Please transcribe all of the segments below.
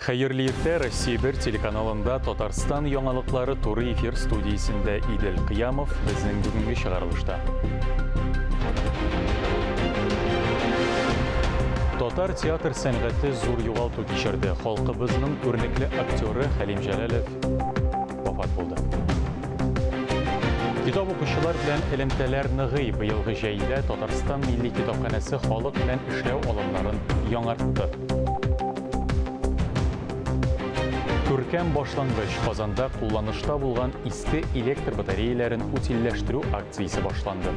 Хәерле иртә, Россия 1 телеканалында Татарстан яңалыклары туры эфир студиясендә Идел Кыямов безнең бүгенге чыгарылышта. Татар театр сәнгате зур югалту кичерде. Халкыбызның күренекле актеры Хәлим Җәләлов вафат булды. Китап укучылар белән элемтәләр ныгый. Быелгы җәйдә Татарстан Милли китапханәсе халык белән эшләү алымнарын яңартты. Күркәм башлангыч Казанда кулланышта булган иске электр батареяләрен утильләштерү акциясе башланды.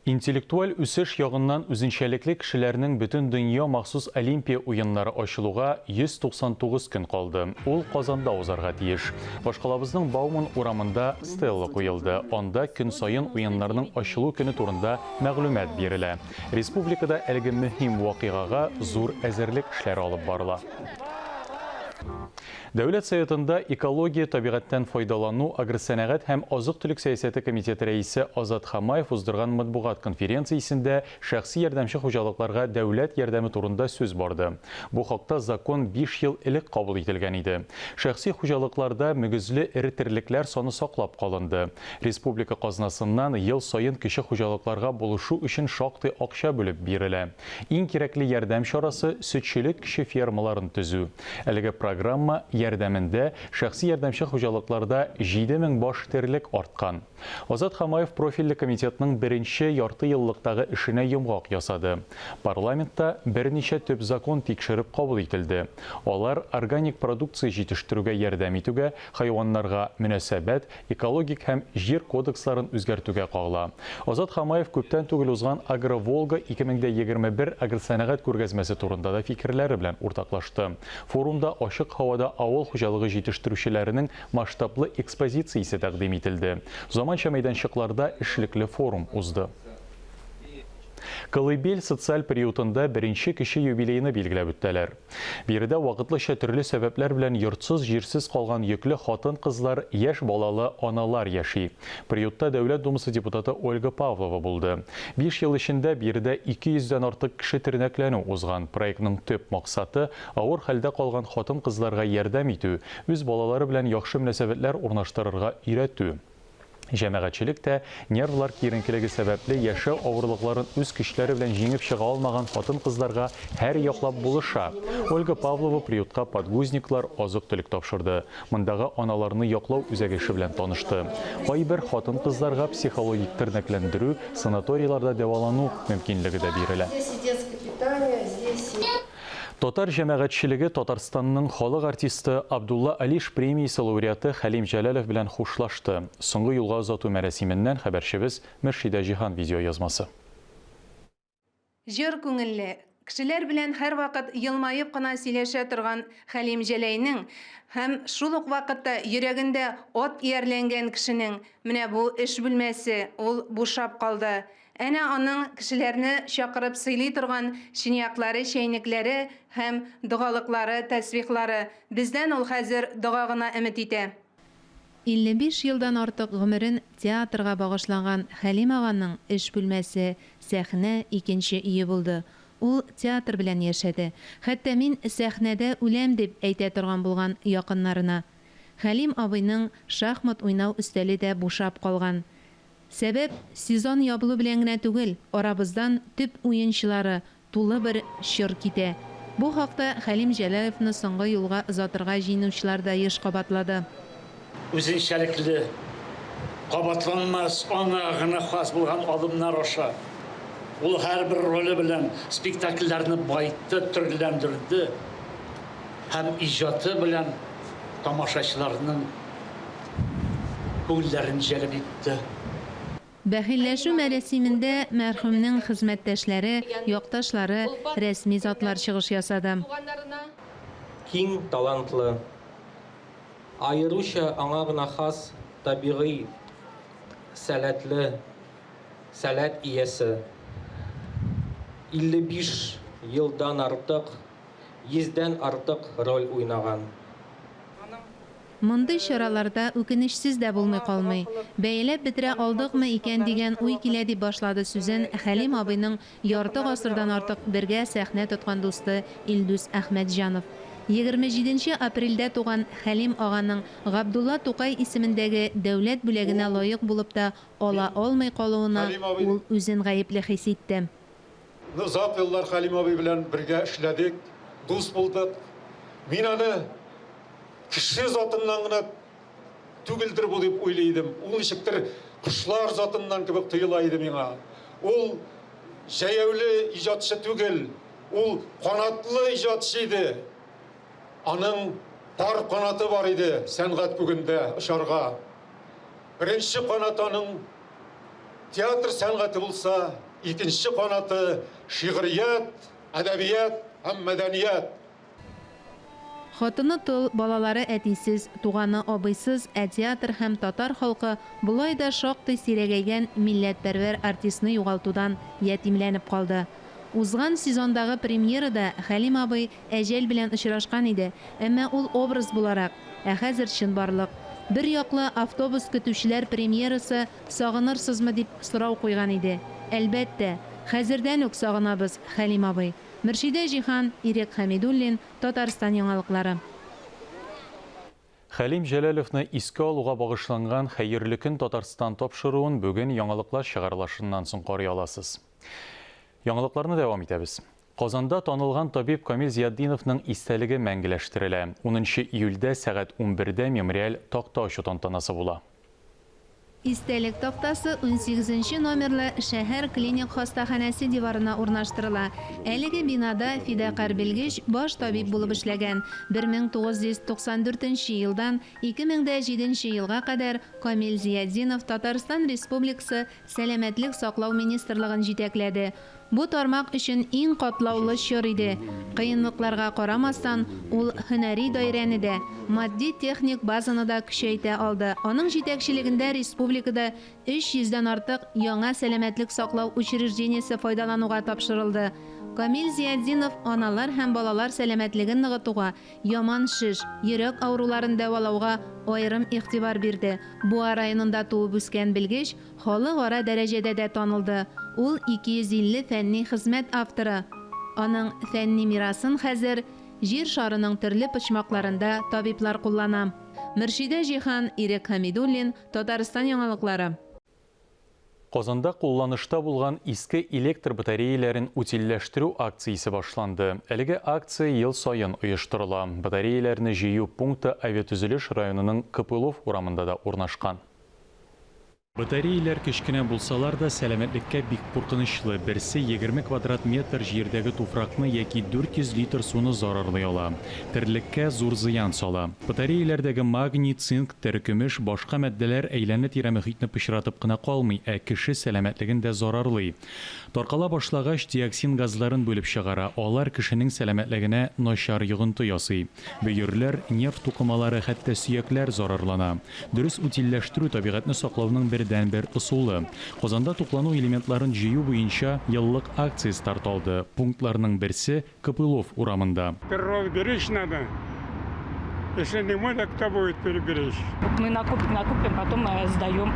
Интеллектуаль үсеш ягыннан үзенчәлекле кешеләрнең Бөтендөнья махсус Олимпия уеннары ачылуга 199 көн калды. Ул Казанда узарга тиеш. Башкалабызның Бауман урамында стелла куелды. Анда көн саен уеннарның ачылу көне турында мәгълүмат бирелә. Республикада әлеге мөһим вакыйгага зур әзерлек эшләре алып барыла. Дәүләт Советында экология, табигатьтән файдалану, агросәнәгать һәм азык-төлек сәясәте комитеты рәисе Азат Хамаев уздырган матбугат конференциясендә шәхси ярдәмче хуҗалыкларга дәүләт ярдәме турында сүз барды. Бу хакта закон биш ел элек кабул ителгән иде. Шәхси хуҗалыкларда мөгезле эре терлекләр саны саклап калынды. Республика казнасыннан ел саен кече хуҗалыкларга булышу өчен шактый акча бүлеп бирелә. Иң кирәкле ярдәм чарасы, сөтчелек кече фермаларын төзү. Әлеге программа ярдәмендә шәхси ярдәмче хуҗалыкларда 7000 баш терлек арткан. Азат Хамаев профильле комитетның беренче ярты еллыктагы эшенә йомгак ясады. Парламентта берничә төп закон тикшереп кабул ителде. Алар органик продукция җитештерүгә ярдәм итүгә, хайваннарга мөнәсәбәт, Экологик һәм Җир кодексларын үзгәртүгә кагыла. Азат Хамаев күптән түгел узган Агро-Волга 2021 агросәнәгать күргәзмәсе турында да фикерләре белән уртаклашты. Форумда ачык һавада авыл хуҗалыгы җитештерүчеләренең масштаблы экспозициясе тәкъдим ителде. Заманча мәйданчыкларда эшлекле форум узды. Колыбель социаль приютында беренче кече юбилейны билгеләп үттеләр. Биредә вакытлыча төрле сәбәпләр белән йортсыз-җирсез калган йөкле хатын-кызлар, яшь балалы аналар яши. Приютта Дәүләт Думасы депутаты Ольга Павлова булды. Биш ел эчендә биредә 200 дән артык кеше тернәкләнү узган. Проектның төп максаты, авыр хәлдә калган хатын-кызларга ярдәм итү, үз балалары белән яхшы мөнәсәбәтләр урнаштырырга өйрәтү. Җәмәгатьчелек тә нервлар киеренкелеге сәбәпле яшәү авырлыкларын үз көчләре белән җиңеп чыга алмаган хатын-кызларга һәр яклап булыша. Ольга Павлова приютка подгузниклар, азык-төлек тапшырды. Мондагы аналарны яклау үзәге эше белән танышты. Кайбер хатын-кызларга психологик тернәкләндерү, санаторийларда дәвалану мөмкинлеге дә бирелә. Здесь и детское питание, здесь и. Татар җәмәгатьчелеге Татарстанның халык артисты Абдулла Алиш премиясе лауреаты Хәлим Җәләлов белән хушлашты. Соңгы юлга озату мәрасименнән хәбәрчебез Мөршидә Җиһан видеоязмасы. Җор күңелле, кешеләр белән һәрвакыт елмаеп кына сөйләшә торган Хәлим Җәләйнең һәм шул ук вакытта йөрәгендә ат иярләнгән кешенең менә бу эш бүлмәсе, ул бушап калды. Әнә аның кешеләрне чакырып сыйлый торган чынаяклары, чәйнекләре һәм догалыклары, тәсбихлары. Бездән ул хәзер дога гына өмет итә. 55 елдан артык гомерен театрга багышлаган Хәлим аганың эш бүлмәсе, сәхнә, икенче өе булды. Ул театр белән яшәде. Хәтта мин сәхнәдә үләм дип әйтә торган булган якыннарына. Хәлим абыйның шахмат уйнау өстәле дә бушап калган. Сәбәп, сезон ябылу белән генә түгел, арабыздан төп уенчылары, тулы бер чор китә. Бу хакта Хәлим Җәләловны соңгы юлга озатырга җыенучылар да еш кабатлады. Үзенчәлекле, кабатланмас, аңа гына хас булган адымнар аша ул һәрбер роле белән спектакльләрне баетты, төрләндерде һәм иҗаты белән тамашачыларның күңелләрен җәлеп итте. Бәхилләшү мәрасимендә мәрхүмнең хезмәттәшләре, якташлары, рәсми затлар чыгыш ясады. Киң талантлы, аеруча аңа гына хас табигый сәләтле, сәләт иясе, 55 елдан артык, йөздән артык роль уйнаган. Мондый чараларда үкенечсез дә булмый калмый. Бәяләп бетерә алдыкмы икән дигән уй килә, дип башлады сүзен Хәлим абыйның ярты гасырдан артык бергә сәхнә тоткан дусты Илдус Әхмәтҗанов. 27 нче апрельдә туган Хәлим аганың Габдулла Тукай исемендәге дәүләт бүләгенә лаек булып та ала алмый калуына ул үзен гаепле хис итте. Озак еллар Хәлим абый белән бергә эшләдек, дус булдык. Мин аны кеше затыннан гына түгелдер бу дип уйлый идем. Ул ничектер кошлар затыннан кебек тоела иде миңа. Ул җәяүле иҗатчы түгел, ул канатлы иҗатчы иде. Аның пар канаты бар иде сәнгать күгендә очарга. Беренче канаты аның театр сәнгате булса, икенче канаты, шигърият, әдәбият һәм мәдәният. Хатыны тол, балалары әтисез, туганы абыйсыз, ә театр һәм татар халкы болай да шактый сирәгәйгән милләтпәрвәр артистны югалтудан ятимләнеп калды. Узган сезондагы премьерада Хәлим абый әҗәл белән очрашкан иде, әмма ул образ буларак, ә хәзер чынбарлык. Бер яклы автобус көтүчеләр премьерасы Сагынырсызмы дип сорау куйган иде. Әлбәттә! Хәзердән үк сагынабыз, Хәлим абый. Мөршидә Җиһан, Ирек Хәмидуллин, Татарстан яңалыклары. Хәлим Җәләловны искә алуга багышланган Хәерле көн, Татарстан тапшыруын бүген яңалыклар чыгарылышыннан соң карый аласыз. Яңалыкларны дәвам итәбез. Казанда танылган табиб Камил Зиятдиновның истәлеге мәңгеләштерелә. Унынчы июльдә сәгать унбердә мемориаль такта ачу тантанасы була. Истәлек тактасы унсигезенче номерлы шәһәр клиник хастаханәсе диварына урнаштырыла. Әлеге бинада фидакарь белгеч баш табиб булып эшләгән. 1994 нче елдан 2007 нче елга кадәр Камил Зиятдинов Татарстан Республикасы Сәламәтлек саклау министрлыгын җитәкләде. Бу тармак өчен иң катлаулы чор иде. Кыенлыкларга карамастан, ул һөнәри даирәне дә, матди-техник базаны да көчәйтә алды. Аның җитәкчелегендә республикада 300 дән артык яңа сәламәтлек саклау учреждениесе файдалануга тапшырылды. Камил Зиятдинов аналар һәм балалар сәламәтлеген ныгытуга, яман шеш, йөрәк авыруларын дәвалауга аерым игътибар бирде. Буа районында туып үскән белгеч Халыкара дәрәҗәдә дә танылды, ул 250 фәнни хезмәт авторы. Аның фәнни мирасын хәзер Җир шарының төрле почмакларында табиблар куллана. Мөршидә Җиһан, Ирек Хәмидуллин, Татарстан яңалыклары. Казанда кулланышта булган иске электр батареяләрен утильләштерү акциясе башланды. Әлеге акция ел саен оештырыла. Батареяләрне җыю пункты Авиатөзелеш районының Копылов урамында да урнашкан. Батареяләр кечкенә булсалар да, сәламәтлеккә бик куркынычлы. Берсе 20 квадрат метр җирдәге туфракны яки 400 литр суны зарарлый ала. Терлеккә зур зыян сала. Батареяләрдәге магний, цинк, терекөмеш, башка матдәләр әйләнә-тирә мөхитне пычратып кына калмый, ә кеше сәламәтлеген дә зарарлый. Таркала башлагач, диоксин газларын бүлеп чыгара, алар кешенең сәламәтлегенә начар йогынты ясый. Бөерләр, нерв тукымалары, хәтта сөякләр зарарлана. Дөрес утильләштерү табигатьне саклауның бердәнбер ысулы. Казанда туклану элементларын җыю буенча еллык акция старт алды. Пунктларның берсе, Копылов урамында. Природу беречь надо. Если не мы, так кто будет беречь? Вот мы накопим, накопим, потом сдаем.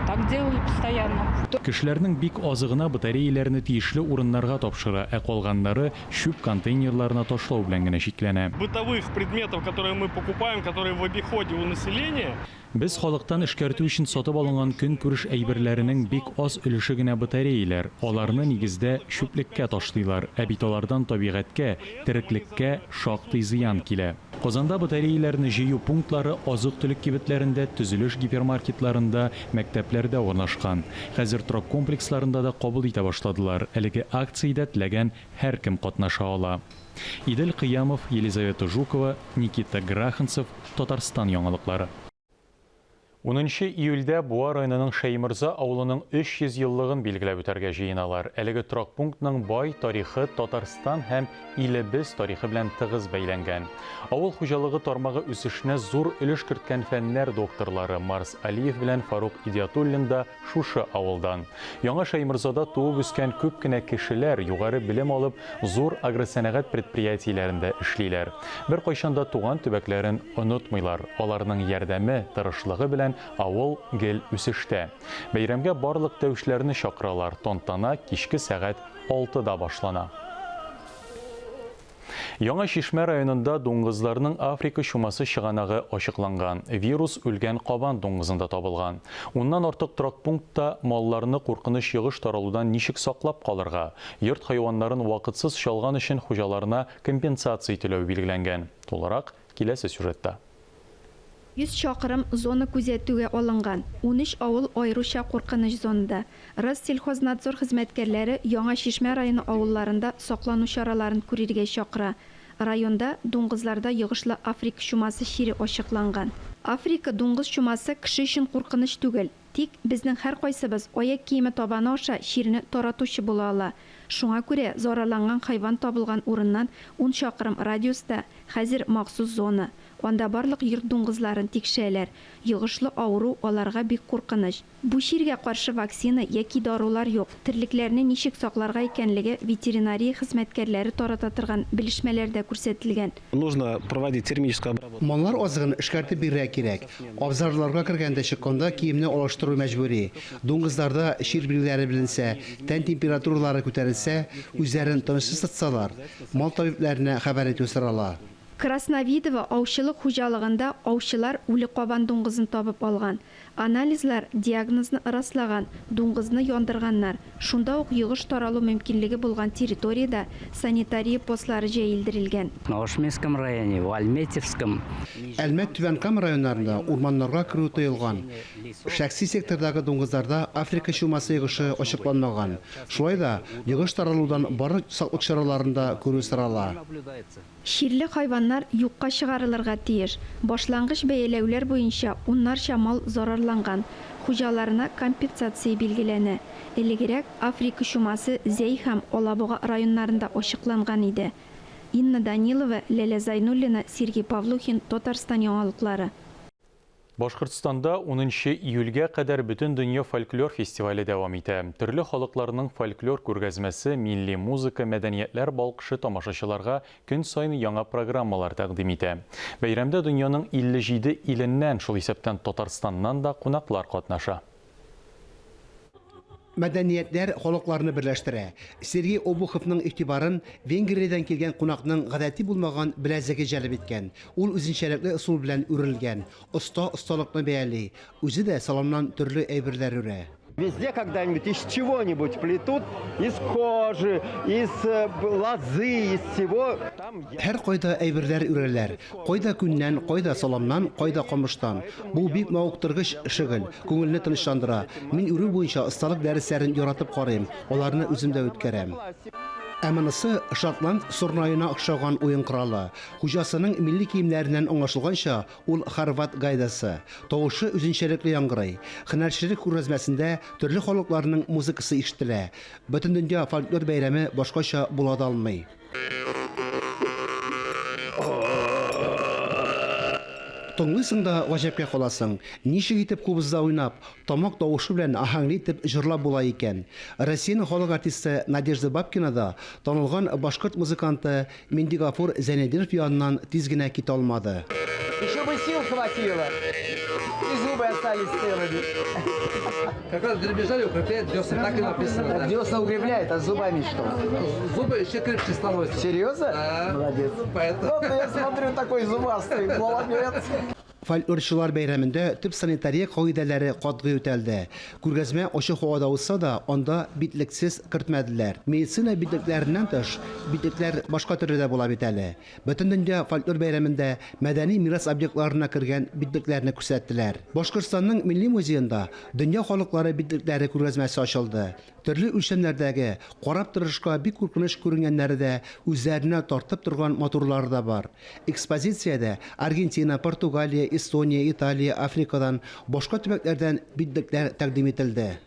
Так делали постоянно. Кешеләрнең бик азы гына батареяләрне тиешле урыннарга тапшыра, ә калганнары чүп контейнерларына ташлау белән генә чикләнә. Бытовых предметов, которые мы покупаем, которые в обиходе у населения. Без халыктан эшкәртү өчен сатып алынган көнкүреш әйберләренең бик аз өлеше генә батареяләр. Аларны, нигездә, чүплеккә ташлыйлар. Ә бит алардан табигатькә, тереклеккә шактый зыян килә. Казанда батареяләрне җыю пунктлары азык-төлек кибетләрендә, төзелеш гипермаркетларында, мәктәпләрдә урнашкан. Хәзер торак комплексларында да кабул итә башладылар. Әлеге акциядә теләгән һәркем катнаша ала. Идел Кыямов, Елизавета Жукова, Никита Граханцев, Татарстан яңалыклары. Унынчы июльдә Буа районының Шәйморза авылының 300 еллыгын билгеләп үтәргә җыеналар. Әлеге торак пунктның бай тарихы Татарстан һәм илебез тарихы белән тыгыз бәйләнгән. Авыл хуҗалыгы тармагы үсешенә зур өлеш керткән фәннәр докторлары Марс Алиев белән Фарук Идиатуллин да Шушы авылдан. Яңа Шәйморзада туып үскән күп кенә кешеләр югары белем алып, зур агросәнәгать предприятиеләрендә эшлиләр. Беркайчан да туган төбәкләрен онытмыйлар. Аларның ярдәме, тырышлыгы белән авыл гел үсештә. Бәйрәмгә барлык тәүшләрне чакыралар. Тантана кичке сәгать алтыда башлана. Яңа Чишмә районында дуңгызларның Африка чумасы чыганагы ачыкланган. Вирус үлгән кабан дуңгызында табылган. Уннан артык торак пунктта малларны куркыныч йогыш таралудан ничек саклап калырга? Йорт хайваннарын вакытсыз чалган өчен хуҗаларына компенсация түләү билгеләнгән. Тулырак, киләсе сюжетта. 100 чакрым зона күзәтүгә алынган, 13 авыл аеруча куркыныч зонада. Россельхознадзор хезмәткәрләре Яңа Чишмә районы авылларында саклану чараларын күрергә чакыра. Районда дуңгызларда йогышлы африка чумасы чире ачыкланган. Африка дуңгыз чумасы кеше өчен куркыныч түгел. Тик безнең һәркайсыбыз аяк киеме табаны аша чирне таратучы була ала. Шуңа күрә зарарланган хайван табылган урыннан ун чакрым радиуста хәзер махсус зона. Анда барлык йорт дуңгызларын тикшерәләр. Йогышлы авыру аларга бик куркыныч. Бу чиргә каршы вакцина яки дарулар юк. Терлекләрне ничек сакларга икәнлеге ветеринария хезмәткәрләре тарата торган белешмәләрдә күрсәтелгән. Нужно проводить термическую обработку. Маллар азыгын эшкәртеп бирергә кирәк. Абзарларга кергәндә-чыкканда киемне алыштыру мәҗбүри. Дуңгызларда чир билгеләре беленсә, тән температуралары күтәрелсә, үзләрен тынычсыз тотсалар, мал табибләренә хәбәр итү сорала. Красновидово аучылык хуҗалыгында аучылар үле кабан дуңгызын табып алган. Анализлар диагнозны раслаган, дуңгызны яндырганнар. Шунда ук йогыш таралу мөмкинлеге булган территориядә санитария постлары җәелдерелгән. В Новошминском районе, в Альметьевском. Әлмәт, Түбән Кама районнарында урманнарга керү тыелган. Шәхси сектордагы дуңгызларда Африка чумасы йогышы ачыкланмаган. Шулай да, йогыш таралудан барлык саклык чараларын да күрү сорала. Чирле хайваннар юкка чыгарылырга тиеш. Башлангыч бәяләүләр буенча, уннарча мал зарарланган. Хуҗаларына компенсация билгеләнә. Элегрәк Африка чумасы Зәй һәм Алабуга районнарында ачыкланган иде. Инна Данилова, Ләлә Зайнуллина, Сергей Павлухин, Татарстан яңалыклары. Башкортстанда унынчы июльгә кадәр Бөтендөнья фольклор фестивале дәвам итә. Төрле халыкларның фольклор күргәзмәсе, милли музыка, мәдәниятләр балкышы тамашачыларга көн саен яңа программалар тәкъдим итә. Бәйрәмдә дөньяның 57 иленнән, шул исәптән Татарстаннан да кунаклар катнаша. Мәдәниятләр халыкларны берләштерә. Сергей Обуховның игътибарын Венгриядән килгән кунакның гадәти булмаган беләзеге җәлеп иткән. Ул үзенчәлекле ысул белән үрелгән. Оста осталыкны бәяли. Үзе дә саламнан төрле әйберләр үрә. Везде когда-нибудь из чего-нибудь плетут, из кожи, из лозы, из всего. Һәркайда әйберләр үрәләр. Кайда күннән, кайда саламнан, кайда камыштан. Бу бик мавыктыргыч шөгыль, күңелне тынычландыра. Мин үрү буенча осталык дәресләрен яратып карыйм, аларны үзем дә үткәрәм. Ә монысы шотланд сорнаена охшаган уен коралы. Хуҗасының милли киемнәреннән аңлашылганча, ул хорват гайдасы. Тавышы үзенчәлекле яңгырый. Һөнәрчелек күргәзмәсендә төрле халыкларның музыкасы ишетелә. Бөтендөнья фольклор бәйрәме башкача була да алмый. Тыңлыйсың да гаҗәпкә каласың, ничек итеп кубызда уйнап, тамак тавышы белән аһәңле итеп җырлап була икән? Россиянең халык артисты Надежда Бабкина да танылган башкорт музыканты Миндигафур Зәйнетдинов яныннан тиз генә китә алмады. Еще бы сил хватило, и зубы остались целыми. Как раз дребезжали укрепляет десна, так и написано. Да. Десна укрепляет, а с зубами что? Зубы еще крепче становятся. Серьезно? Да. Молодец. Поэтому... Вот я смотрю, такой зубастый, молодец. Фольклорчылар бәйрәмендә төп санитария кагыйдәләре катгый үтәлде. Күргәзмә ачык һавада узса да, анда битлексез кертмәделәр. Медицина битлекләреннән тыш, битлекләр башка төрле дә була бит әле. Бөтендөнья фольклор бәйрәмендә мәдәни мирас объектларына кергән битлекләрне күрсәттеләр. Башкортстанның Милли музеенда дөнья халыклары битлекләре күргәзмәсе ачылды. Төрле үлчәмнәрдәге, карап торышка бик куркыныч күренгәннәре дә, үзләренә тартып торган матурлары да бар. Экспозициядә Аргентина, Португалия, Эстония, Италия, Африкадан, башка төбәкләрдән битлекләр тәкъдим ителде.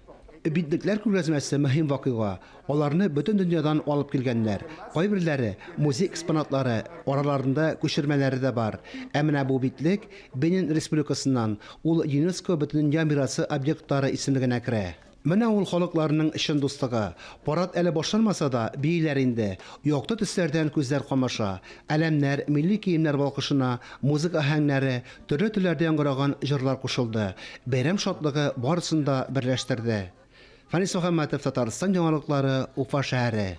Битлекләр күргәзмәсе мөһим вакыйга. Аларны бөтен дөньядан алып килгәннәр. Кайберләре, музей экспонатлары, араларында күчермәләре дә бар. Ә менә бу битлек Бенин Республикасыннан, ул ЮНЕСКО Бөтендөнья мирасы объектлары исемлегенә керә. Менә ул халыкларның чын дуслыгы. Парад әле башланмаса да, бииләр инде. Якты төсләрдән күзләр камаша. Әләмнәр, милли киемнәр балкышына, музыка аһәңнәре, төрле телләрдә яңгыраган җырлар кушылды. Бәйрәм шатлыгы барысын да берләштерде. Фәнис Мөхәммәтов, Татарстан яңалыклары, Уфа шәһәре.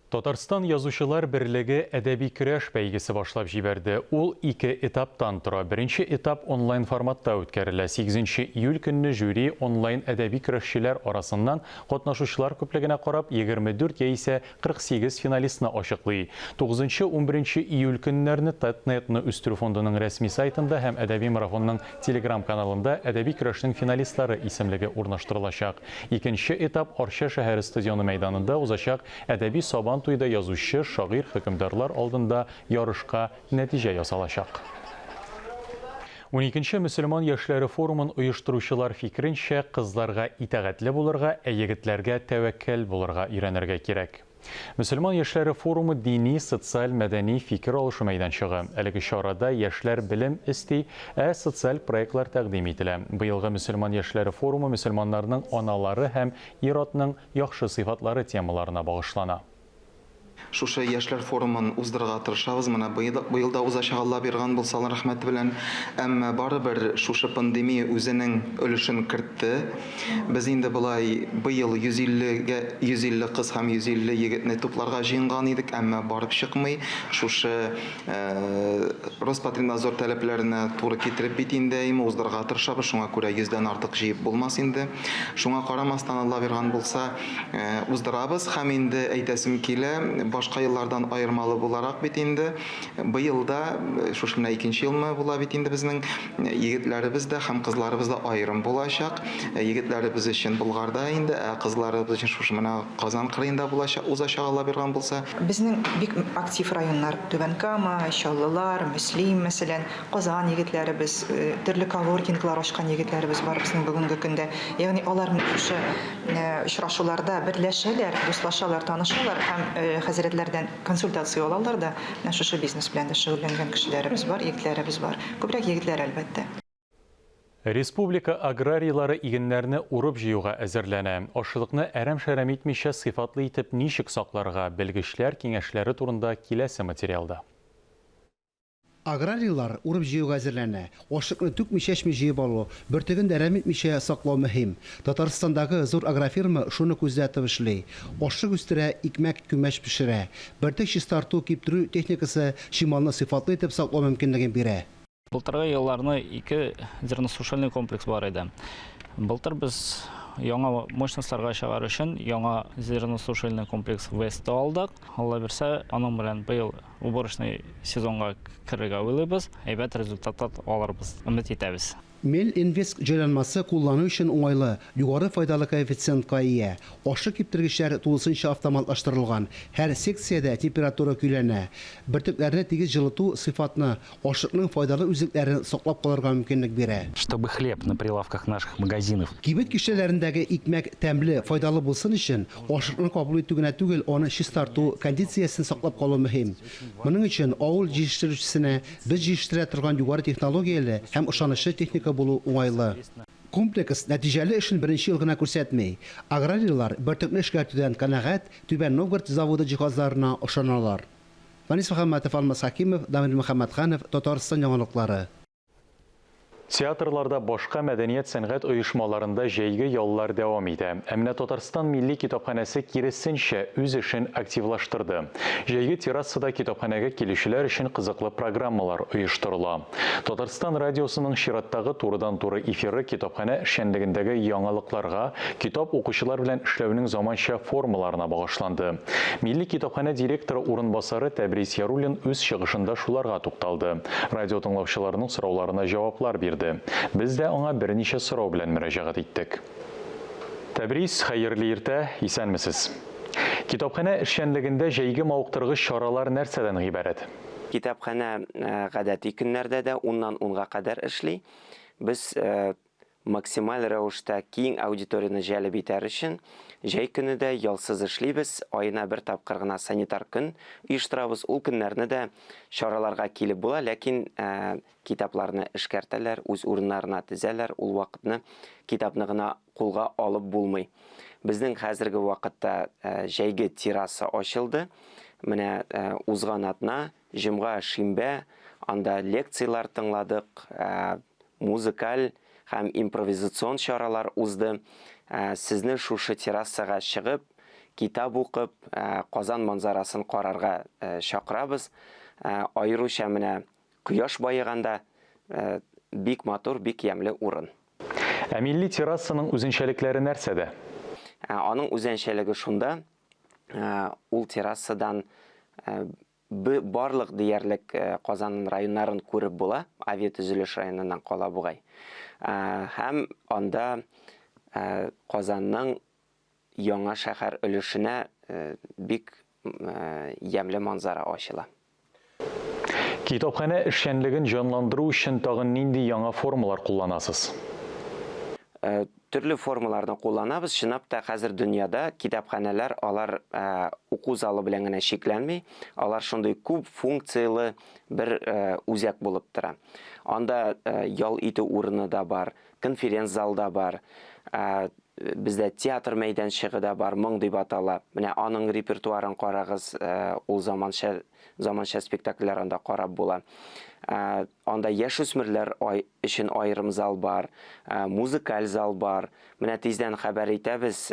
Татарстан Язучылар берлеге әдәби көрәш бәйгесе башлап җибәрде. Ул ике этаптан тора. Беренче этап онлайн форматта үткәрелә. Сигезенче июль көнне жюри онлайн әдәби көрәшчеләр арасыннан катнашучылар күплегенә карап 24 яисә 48 финалистны ачыклый. Тугызынчы, унберенче июль көннәрне Татнетны үстерү фондының рәсми сайтында һәм Әдәби марафонның Телеграм-каналында әдәби көрәшнең финалистлары исемлеге урнаштырылачак. Икенче этап Арча шәһәре стадионы мәйданында узачак әдәби Сабан туйда язучы, шагыйрь, хөкемдарлар алдында ярышка нәтиҗә ясалачак. Уникенче мөселман яшьләре форумын оештыручылар фикеренчә, кызларга итагатьле булырга, ә егетләргә тәвәккәл булырга өйрәнергә кирәк. Мөселман яшьләре форумы дини, социаль, мәдәни фикер алышу мәйданчыгы. Әлеге чарада яшьләр белем эсти, ә социаль проектлар тәкъдим ителә. Быелгы мөселман яшьләре форумы мөселманнарның аналары һәм ир-атның яхшы сыйфатлары темаларына багышлана. Шушы яшьләр форумын уздырырга тырышабыз. Менә быел да узачак, Алла бирган булса, Алланың рәхмәте белән. Әмма барыбер шушы пандемия үзенең өлешен кертте. Без инде болай быел 150 гә 150 кыз һәм 150 егетне тупларга җыенган идек, әмма барып чыкмый. Шушы Роспотребнадзор таләпләренә туры китереп бит инде, әйме, уздырырга тырышабыз, шуңа күрә йөздән артык җыеп булмас инде. Шуңа карамастан, Алла бирган булса, уздырабыз. Һәм инде әйтәсем килә, башка еллардан аермалы буларак бит инде, Быел да, шушы менә икенче елмы була бит инде безнең, егетләребез дә һәм кызларыбыз да аерым булачак. Егетләребез өчен Болгарда инде, ә кызларыбыз өчен шушы менә Казан кырыенда булачак, узачак, Алла биргән булса. Безнең бик актив районнар, Түбән Кама, Чаллылар, Мөслим, мәсәлән, Казан егетләребез, төрле коворкинглар ачкан егетләребез бар безнең бүгенге көндә. Ягъни алар менә шушы очрашуларда берләшәләр, дуслашалар, танышалар һәм хәзрәтләрдән Консультация алалар да, менә шушы бизнес белән дә шөгыльләнгән кешеләребез бар, егетләребез бар. Күбрәк егетләр, әлбәттә. Республика аграрийлары игеннәрне урып-җыюга әзерләнә. Ашлыкны әрәм-шәрәм итмичә сыйфатлы итеп ничек сакларга, белгечләр киңәшләре турында киләсе материалда. Аграрийлар урып-җыюга әзерләнә. Ашлыкны түкми-чәчми җыеп алу, бөртеген дә әрәм итмичә саклау мөһим. Татарстандагы зур агрофирма шуны күздә тотып эшли. Ашлык үстерә, икмәк, күмәч пешерә. Бөртек чистарту, киптерү техникасы чималны сыйфатлы итеп саклау мөмкинлеген бирә. Былтыргы елларны ике зерносушильный комплекс бар иде. Былтыр без яңа мощностьларга чыгар өчен яңа зерносушильный комплекс Веста алдык. Алла бирсә, аның белән быел Уборочный сезонга керергә уйлыйбыз, әйбәт результатлар алырбыз, өмет итәбез. Мел-Инвеск җайланмасы куллану өчен уңайлы, югары файдалы коэффициентка ия. Ашлык киптергечләр тулысынча автоматлаштырылган, һәр секциядә температура көйләнә. Бөртекләрне тигез җылыту сыйфатны, ашлыкның файдалы үзлекләрен саклап калырга мөмкинлек бирә. Чтобы хлеб на прилавках наших магазинов. Кибет киштәләрендәге икмәк тәмле, файдалы булсын өчен, Ашлыкны кабул итү генә түгел, аны чистарту, кондициясен саклап калу мөһим. Моның өчен авыл җитештерүчесенә без җитештерә торган югары технологияле һәм ышанычлы техника булу уңайлы. Комплекс нәтиҗәле эшен беренче ел гына күрсәтми. Аграрийлар бөртекне эшкәртүдән канәгать, Түбән Новгород заводы җиһазларына ышаналар. Фәнис Мөхәммәтов, Алмаз Хәкимов, Дамир Мөхәммәтханов, Татарстан яңалыклары. Театрларда, башка мәдәният-сәнгать оешмаларында җәйге яллар дәвам итә. Ә менә Татарстан Милли китапханәсе киресенчә, үз эшен активлаштырды. Җәйге террасада китапханәгә килүчеләр өчен кызыклы программалар оештырыла. Татарстан радиосының чираттагы турыдан-туры эфиры китапханә эшчәнлегендәге яңалыкларга, китап укучылар белән эшләүнең заманча формаларына багышланды. Милли китапханә директоры урынбасары Тәбрис Яруллин үз чыгышында шуларга тукталды. Радио тыңлаучыларының сорауларына җаваплар бирде. Без дә аңа берничә сорау белән мөрәҗәгать иттек. Тәбрис, хәерле иртә, исәнмесез. Китапханә эшчәнлегендә җәйге мавыктыргыч чаралар нәрсәдән гыйбарәт? Китапханә гадәти көннәрдә дә уннан унга кадәр эшли. Без максималь рәвештә киң аудиторияне җәлеп итәр өчен, җәй көне дә ялсыз эшлибез, аена бер тапкыр гына санитар көн оештырабыз. Ул көннәрне дә чараларга килеп була, ләкин китапларны эшкәртәләр, үз урыннарына тезәләр, ул вакытны китапны гына кулга алып булмый. Безнең хәзерге вакытта җәйге терраса ачылды. Менә узган атна, җомга, шимбә, анда лекцияләр тыңладык, музыкаль һәм импровизацион чаралар узды. Сезне шушы террасага чыгып, китап укып, Казан манзарасын карарга чакырабыз. Аеруча менә кояш баеганда бик матур, бик ямьле урын. Ә милли террасаның үзенчәлекләре нәрсәдә? Аның үзенчәлеге шунда, ул террасадан Барлык диярлек Казанның районнарын күреп була, Авиатөзелеш районыннан кала бугай. Һәм анда Казанның яңа шәһәр өлешенә бик ямьле манзара ачыла. Китапханә эшчәнлеген җанландыру өчен тагын нинди яңа формалар кулланасыз? Төрле формаларны кулланабыз. Чынлап та, хәзер дөньяда китапханәләр алар уку залы белән генә чикләнми. Алар шундый күп функцияле бер үзәк булып тора. Анда ял итү урыны да бар, конференц-зал да бар, бездә театр мәйданчыгы да бар, Моң дип атала. Менә аның репертуарын карагыз, ул заманча заманча спектакльләр анда карап була. Анда яшүсмерләр өчен аерым зал бар, музыкаль зал бар. Менә тиздән хәбәр итәбез,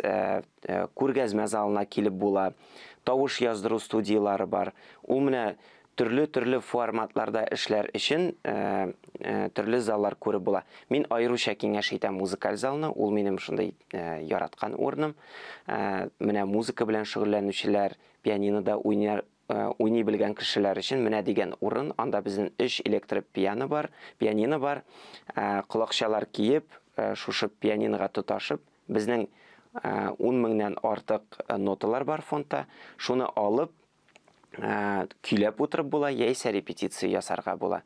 күргәзмә залына килеп була. Тавыш яздыру студияләре бар. Ул менә төрле-төрле форматларда эшләр өчен төрле заллар күреп була. Мин аеруча киңәш итәм музыкаль залны, ул минем шундый яраткан урыным. Менә музыка белән шөгыльләнүчеләр, пианинода уйнар уйный белгән кешеләр өчен менә дигән урын. Анда безнең өч электропиано бар, пианино бар. Колакчалар киеп, шушы пианинога тоташып, безнең 10 меңнән артык ноталар бар фондта. Шуны алып, көйләп утырып була, яисә репетиция ясарга була.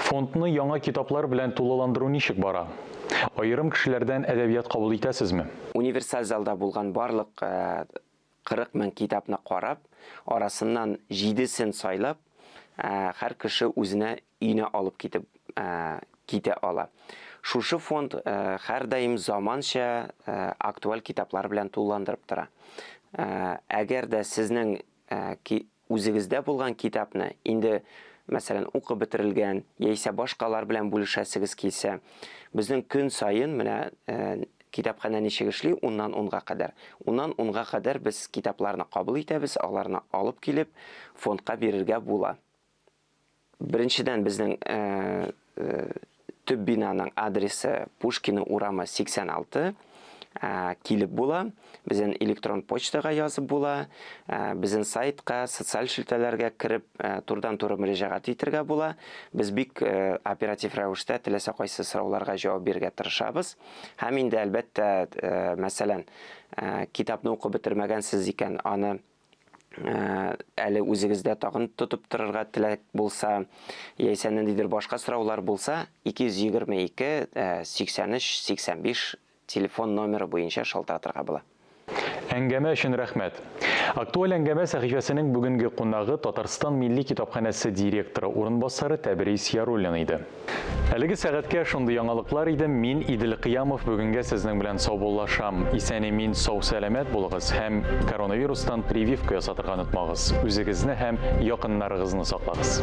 Фондны яңа китаплар белән тулыландыру ничек бара? Аерым кешеләрдән әдәбият кабул итәсезме? Универсаль залда булган барлык 40 мең китапны карап, арасыннан җидесен сайлап, һәр кеше үзенә өенә алып китеп китә ала. Шушы фонд һәрдаим заманча актуаль китаплар белән тулыландырып тора. Әгәр дә сезнең Үзегездә булган китапны инде, мәсәлән, укып бетерелгән, яисә башкалар белән бүлешәсегез килсә, безнең көн саен менә китапханә ничек эшли, уннан унга кадәр. Уннан унга кадәр без китапларны кабул итәбез, аларны алып килеп, фондка бирергә була. Беренчедән, безнең төп бинаның адресы Пушкина урамы 86. Килеп була. Безнең электрон почтага язып була. Безнең сайтка, социаль челтәрләргә кереп, турыдан-туры мөрәҗәгать итергә була. Без бик оператив рәвештә теләсә кайсы сорауларга җавап бирергә тырышабыз. Һәм инде, әлбәттә, мәсәлән, китапны укып бетермәгәнсез икән, аны әле үзегездә тагын тотып торырга теләк булса, яисә ниндидер башка сораулар булса, 222 83 85 телефон номеры буенча шалтыратырга була. Әңгәмә өчен рәхмәт. Актуаль әңгәмә сәхифәсенең бүгенге кунагы Татарстан Милли китапханәсе директоры урынбасары Тәбрис Яруллин иде. Әлеге сәгатькә шундый яңалыклар иде. Мин Идел Кыямов бүгенгә сезнең белән саубуллашам. Исән-имин, сау-сәламәт булыгыз һәм коронавирустан прививка ясатырга онытмагыз. Үзегезне һәм якыннарыгызны саклагыз.